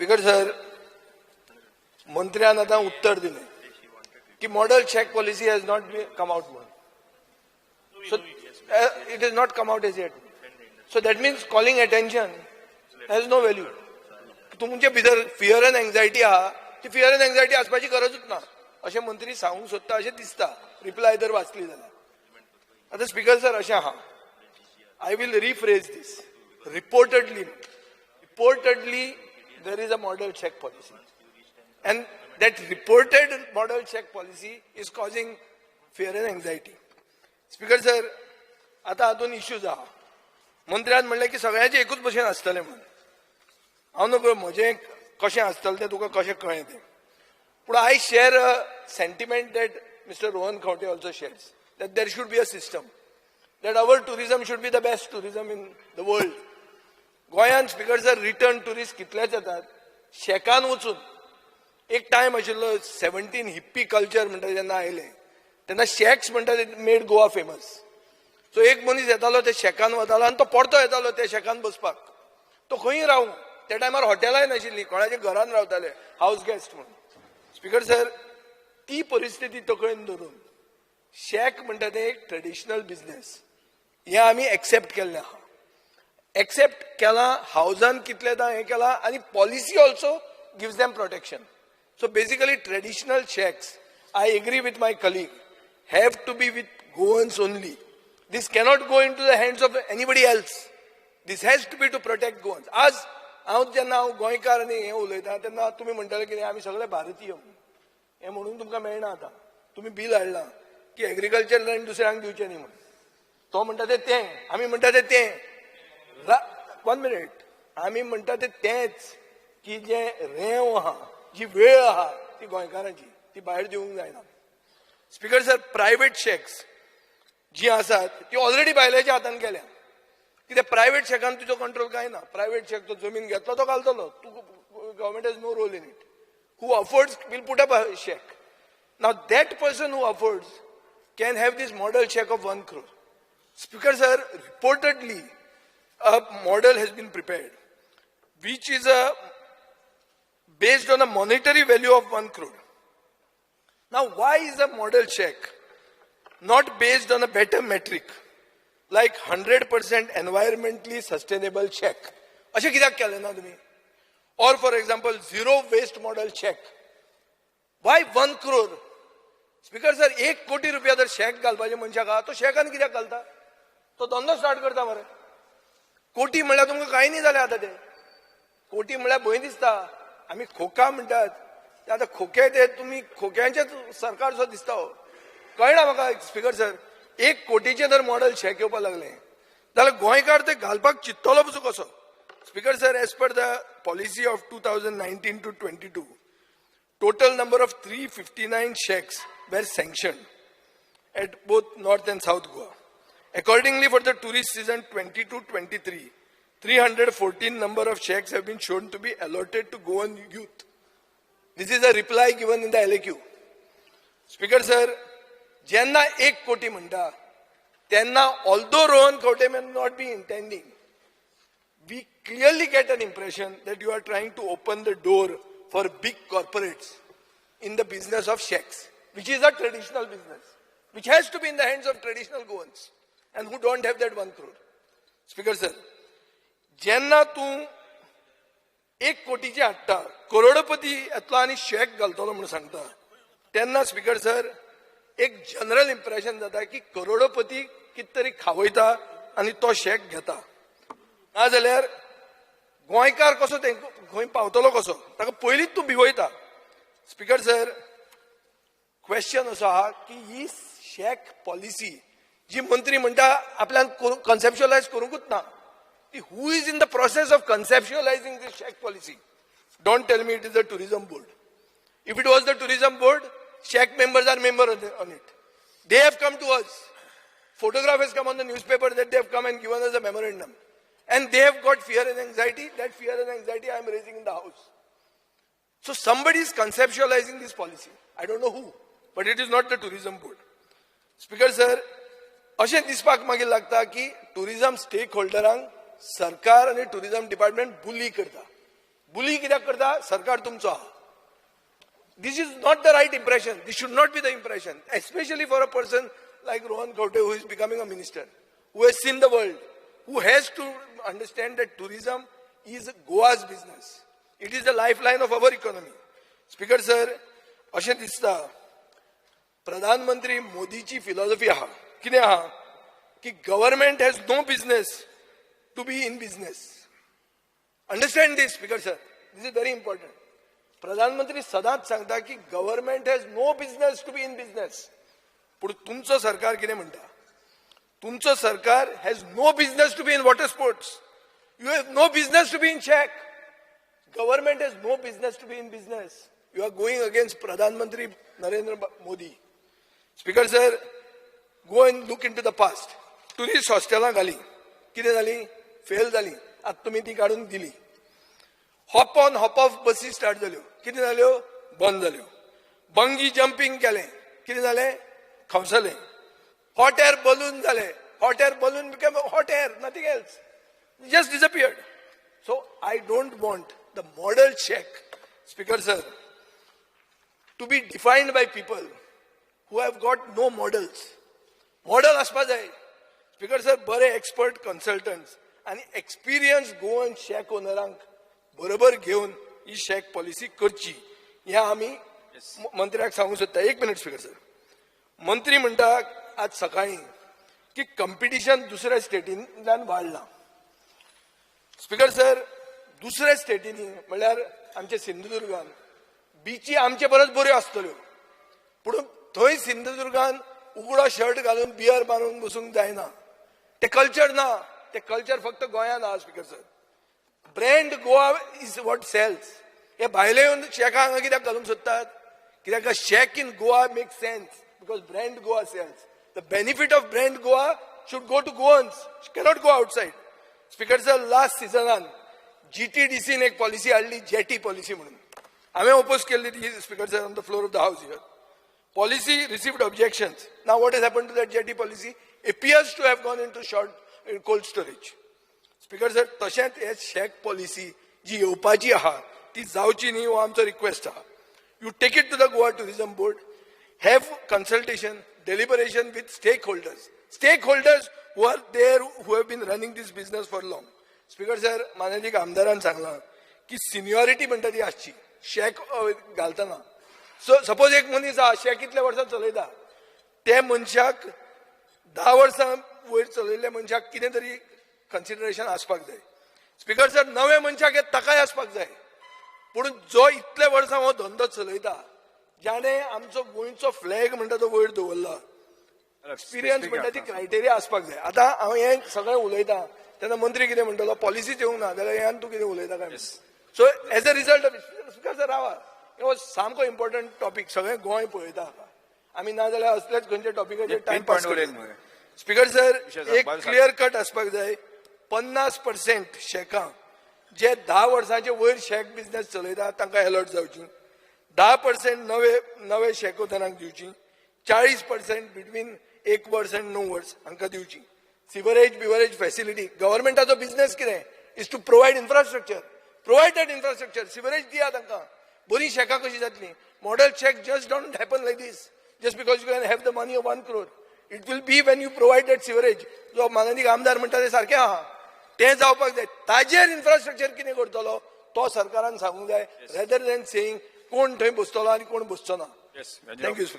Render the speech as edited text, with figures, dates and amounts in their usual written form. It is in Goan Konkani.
स्पीकर सर, मंत्र्यान आतां उत्तर दिलें की model shack policy has not come out म्हणून. So it is not come out as yet. So that means calling attention has no value. तुमचे भितर फियर अँड एन्झायटी आहा, ती फियर अँड एन्झायटी आसपाची गरजूच ना अशें मंत्री सांगूंक सोदता अशें दिसता, रिप्लाय जर वाचली जाल्यार. आतां स्पीकर सर, अशें आहा, I will rephrase this. Reportedly there is a model shack policy and that reported model shack policy is causing fear and anxiety. Speaker sir, आतां हातून इश्यूज आहा. मंत्र्यान म्हणलें की सगळ्यांचे एकूच भशेन आसतलें म्हणून. हांव नकळो म्हजें कशें आसतलें तें, तुका कशें कळ्ळें तें, पूण I share a sentiment that Mister Rohan Khaunte also shares, that there should be a system, that our tourism should be the best tourism in the world. गोंयांत, स्पीकर सर, रिटर्न टुरिस्ट कितलेच येतात शॅकान वचून. एक टायम आशिल्लो, 17 हिप्पी कल्चर म्हणटा जेन्ना आयलें तेन्ना शॅक्स म्हणटा ते मेड गोवा फेमस. सो एक मनीस येतालो, ते शॅकान वतालो आनी तो परतो येतालो त्या शॅकान बसपाक. तो खंय रावूं, त्या टायमार हॉटेलांय नाशिल्लीं, कोणाच्या घरान रावताले हावस गेस्ट म्हणून. स्पीकर सर, ती परिस्थिती तकलेन धरून शॅक म्हणटा तें एक ट्रेडिशनल बिझनेस हें आमी एक्सेप्ट केल्लें आहा. एक्सेप्ट केलां हावजान कितलेदां हें केलां आनी policy also gives them protection. So basically, traditional shacks, I agree with my colleague, have to be with Goans only. This cannot go in to the hands of anybody else. This has to be to protect Goans. आज हांव जेन्ना हांव गोंयकार आनी हें उलयता तेन्ना तुमी म्हणटाले की आमी सगळे भारतीय म्हणून. हें म्हणून तुमकां मेळना. आतां तुमी बील हाडलां की एग्रीकल्चर लँड दुसऱ्यांक दिवचें न्ही म्हणून. तो म्हणटा ते तें, आमी म्हणटा ते तें. One minute. आमी म्हणटा ते तेंच की जें रेंव आहा, जी वेळ आहा, ती गोंयकारांची, ती भायर दिवंक जायना. स्पीकर सर, प्रायवेट शॅक्स जी आसात ती ऑलरेडी भायल्याच्या हातान गेल्या. कित्याक प्रायवेट शॅकान तुजो कंट्रोल काय ना. प्रायवेट शॅक, तो जमीन घेतलो, तो घालतलो तूं. Government has no role in it. Who affords will put up a shack. Now that person who affords can have this model shack of 1 crore. Speaker sir, reportedly a model has been prepared which is a based on a monetary value of 1 crore. Now, why is a model shack not based on a better metric like 100% environmentally sustainable shack? अशें कित्याक केलें ना तुमी? Or, for example, zero waste model shack. Why 1 crore? Speaker sir, 1 कोटी रुपया जर शॅक घालपाचे मनशाक आहा, तो शॅकान कित्याक घालता? तो धंदो स्टार्ट करता मरे. कोटी म्हणल्यार तुमकां कांय न्ही जालें. आतां ते कोटी म्हणल्यार भंय दिसता. आमी खोका म्हणटात ते आतां खोके, ते तुमी खोक्यांचेच सरकार सो दिसता हो. कळना म्हाका, स्पीकर सर, 1 कोटीचें जर मॉडल शॅक येवपाक लागलें जाल्यार गोंयकार ते घालपाक चिंततलो पसून कसो? Speaker sir, as per the policy of 2019 to 22, total number of 359 shacks were sanctioned at both North and South Goa. Accordingly, for the tourist season 22-23, 314 number of shacks have been shown to be allotted to Goan youth. This is a reply given in the LAQ. Speaker sir, जेन्ना 1 कोटी म्हणटा तेन्ना, although Rohan Khaunte may not be intending, we clearly get an impression that you are trying to open the door for big corporates in the business of shacks, which is a traditional business, which has to be in the hands of traditional Goans and who don't have that 1 crore. Speaker sir, जेन्ना तूं 1 कोटीचे हाडटा, करोडपती येतलो आनी शॅक घालतलो म्हणून सांगता, तेन्ना स्पीकर सर, एक जनरल इम्प्रेशन जाता की करोडपती कित तरी खावयता आनी तो शॅक घेता. नाजाल्यार गोंयकार कसो तेंकां खंय पावतलो कसो? ताका पयलींच तूं भिवयता. स्पीकर सर, क्वेश्चन असो आहा की ही शॅक पॉलिसी जी मंत्री म्हणटा आपल्यान कन्सेप्च्युअलायज करूंकूच ना ती, who is in the process of conceptualizing this shack policy? Don't tell me it is the tourism board. If it was the tourism board, shack members are member on it. They have come to us. Photograph has come on the newspaper that they have come and given us a memorandum. And they have got fear and anxiety. That fear and anxiety I am raising in the house. So somebody is conceptualizing this policy. I don't know who, but it is not the tourism board. Speaker sir, अशें दिसपाक मागीर लागता की टुरिझम स्टेक होल्डरांक सरकार आनी टुरिझम डिपार्टमेंट बुली करता. बुली कित्याक करता? सरकार तुमचो आहा. This is not the right impression. This should not be the impression, especially for a person like Rohan Khaunte, who is becoming a minister, who has seen the world, who has to understand that tourism is Goa's business. It is the lifeline of our economy. Speaker sir, अशें दिसता, प्रधानमंत्री मोदीची फिलॉसॉफी आहा, कितें आहा की government has no business to be in business. Understand this, Speaker sir, this is very important. प्रधानमंत्री सदांच सांगता की government has no business to be in business. पूण तुमचो सरकार कितें म्हणटा? तुमचो सरकार has no business to be in water sports. You have no business to be in shack. Government has no business to be in business. You are going against प्रधानमंत्री Narendra Modi. Speaker sir, go and look into the past. Tourist हॉस्टेलां घाली, कितें जाली? फेल जाली. आतां तुमी ती काडून दिली. हॉप ऑन हॉप ऑफ बसी स्टार्ट जाल्यो, कितें जाल्यो? बंद जाल्यो. बंगी जंपींग केलें, कितें जालें? खंवसलें. हॉट एअर बलून जालें, hot air balloon became hot air, nothing else, just disappeared. So I don't want the model shack, Speaker sir, to be defined by people who have got no models. Model आसपा जाय, स्पीकर सर. बरे एक्सपर्ट कन्सल्टंट्स आनी एक्सपिरियन्स गोवन शॅक ओनरांक बरोबर घेवन ही शॅक पॉलिसी करची, हें आमी मंत्र्याक सांगूंक सोदता. एक मिनिट, स्पीकर सर. मंत्री म्हणटा आज सकाळी की कंपिटिशन दुसऱ्या स्टेटींतल्यान वाडलां. स्पीकर सर, दुसऱ्या स्टेटींनी म्हणल्यार आमच्या सिंधुदुर्गान बिची आमचे परस बऱ्यो आसतल्यो, पूण थंय सिंधुदुर्गान उगडो शर्ट घालून बियर मारून बसूंक जायना. ते कल्चर ना. ते कल्चर फक्त गोंयांत आहा. Speaker sir, brand Goa is what sells. हे भायले येवन शॅकां हांगा कित्याक घालूंक सोदतात? कित्याक shack in Goa make sense because brand Goa sells. The benefit of brand Goa should go to Goans, cannot go outside. Speaker sir, last सिजनान जीटीडीसीन एक पॉलिसी हाडली, जेटी पॉलिसी म्हणून. हांवें ओपोज केल्ली ती, Speaker sir, on the floor of the house here. Policy received objections. Now what has happened to that jetty policy? Appears to have gone into short in cold storage. Speaker sir, तशेंच हे शॅक पॉलिसी जी येवपाची आहा ती जावची न्ही हो आमचो रिक्वेस्ट आहा. You take it to the Goa Tourism Board, have consultation, deliberation with stakeholders, stakeholders who are there, who have been running this business for long. Speaker sir, माननीय आमदारान सांगलां की सिनियरिटी म्हणटा ती आसची शॅक घालतना. सो सपोज एक मनीस आहा, शॅक कितल्या वर्सां चलयता, ते मनशाक, 10 वर्सां वयर चलयल्ल्या मनशाक कितें तरी कन्सिडरेशन आसपाक जाय. स्पीकर सर, नवे मनशाक हे ताकाय आसपाक जाय, पूण जो इतले वर्सां हो धंदो चलयता, जाणे आमचो गोंयचो फ्लॅग म्हणटा तो वयर दवरला, एक्सपिरियन्स म्हणटा ती क्रायटेरिया आसपाक जाय. आतां हांव हें सगळें उलयतां तेन्ना मंत्री कितें म्हणटलो? पॉलिसीच येवंक ना जाल्यार ह्यान तूं कितें उलयता काय? So as a result of, Speaker sir, रावा, हो सामको इम्पॉर्टंट टॉपीक. सगळें गोंय पळयता हाका. आमी ना जाल्यार असलेच खंयच्या टॉपिकाचेर टायमपास. स्पीकर सर, एक क्लियर कट आसपाक जाय. 50% शॅकां जे 10 वर्सांचे वयर शॅक बिझनेस चलयता तांकां अलॉट जावची, 10% नवे नवे शॅक ओनरांक दिवची, 40% बिटवीन एक वर्स आनी 9 वर्स हांकां दिवची. सिवरेज बिवरेज फॅसिलिटी, गव्हर्मेंटाचो बिझनेस कितें? Is to provide infrastructure. Provide that infrastructure. Sewerage दिया तांकां, बरी शॅकां कशी जातली? Model shack just don't happen like this, just because you can have the money of 1 crore. It will be when you provide that sewerage. जो माननीय आमदार म्हणटा ते सारकें आहा, तें जावपाक जाय. ताजेर इन्फ्रास्ट्रक्चर कितें करतलो तो सरकारान सांगूंक जाय, रेदर दॅन सेईंग कोण थंय बसतलो आनी कोण बसचो ना. Thank you, sir.